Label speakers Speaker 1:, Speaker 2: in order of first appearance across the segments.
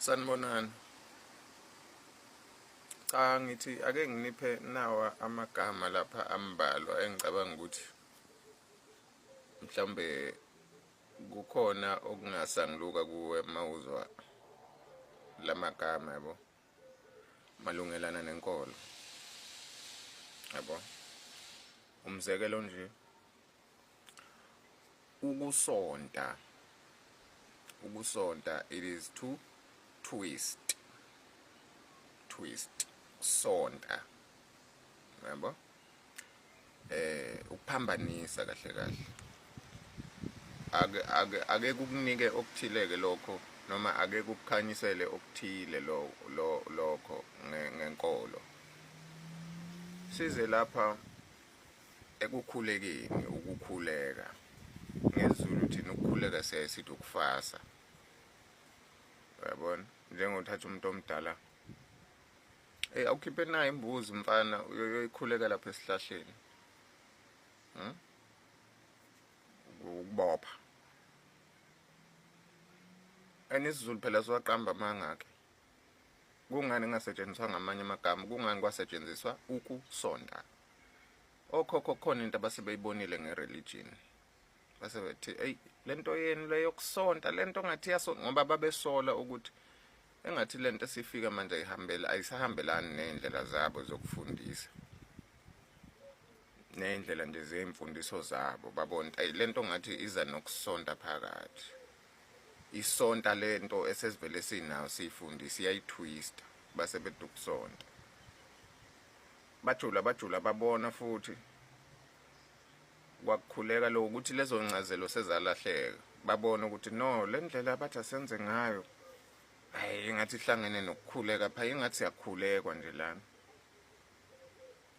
Speaker 1: Sanibonani. Cha, ngithi ake nginiphe nawa amagama lapha ambalwa engicabanga ukuthi mhlawumbe kukhona okungasanguluka kuwe mawuzwa lamagama, yabo, malungelana nenkolo, yabo. Umzekelo nje, ukusonta. Ukusonta, it is to twist, twist, sonta, yabo, ukuphambanisa kahle kahle. Ake kukunike okuthileke lokho, noma ake kukukhanyisele okuthile lo lokho ngenkolo. Size lapha ekukhulekeni. Ukukhuleka ngesiZulu, thina ukukhuleka siyaye sithi ukufasa, uyabona, njengothatha umuntu omdala, hey, awukhiphe nayo imbuzi mfana, uyoyikhuleka lapha esihlahleni, Ukubopha. And isiZulu phela siwaqamba amangakhe. Kungani kungasetshenziswa ngamanye amagama? Kungani kwasetshenziswa ukusonta? Okhokho khona into abasebeyibonile nge-religion, base bethi, "Eyi, lento yenu le yokusonta, lento ngathi yaso," ngoba babesola ukuthi engathi lento esifika manje ayihambela, ayisahambelani ney'ndlela zabo zokufundisa, ney'ndlela nje zey'mfundiso zabo. Babona, ayi, lento ngathi iza nokusonta phakathi, isonta lento esesivele sinayo siyifundisa, iyayitwista. Base bethi ukusonta. Bajula, bajula, babona futhi kwakukhuleka lo ukuthi lezo ncazelo sezalahleka. Babona ukuthi no, le ndlela abathi asenze ngayo, hayi, ingathi ihlangene nokukhuleka pha, ingathi siyakhulekwa nje lana.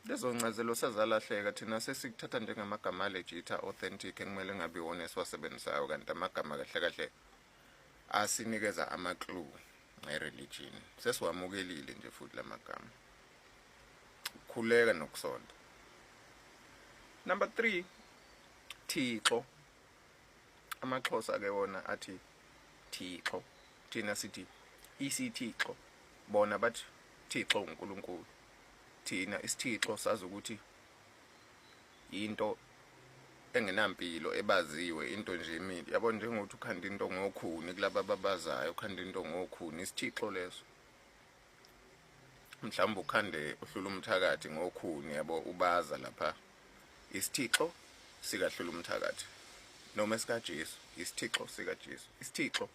Speaker 1: Lezo ncazelo sezalahleka, thina sesikuthatha njengamagama legit, authentic, ekumele ngabe iwona esiwasebenzisayo, kanti amagama kahle kahle asinikeza ama-clue nge-religion sesiwamukelile nje futhi lamagama, ukukhuleka nokusonta. Number 3, Thixo. AmaXhosa ke wona athi Thixo, thina sithi isithixo, bona bathi Thixo, uNkulunkulu. Thina isithixo sazi ukuthi into engenampilo ebaziwe, into nje imile, yabo, njengokuthi ukhanda into ngokhuni, kulaba ababazayo, ukhanda into ngokhuni, isithixo leso. Mhlawumbe ukhande uhlula umthakathi ngokhuni, yabo, ubaza lapha, isithixo sikahlula umthakathi, noma esikaJesu, isithixo sikaJesu, isithixo.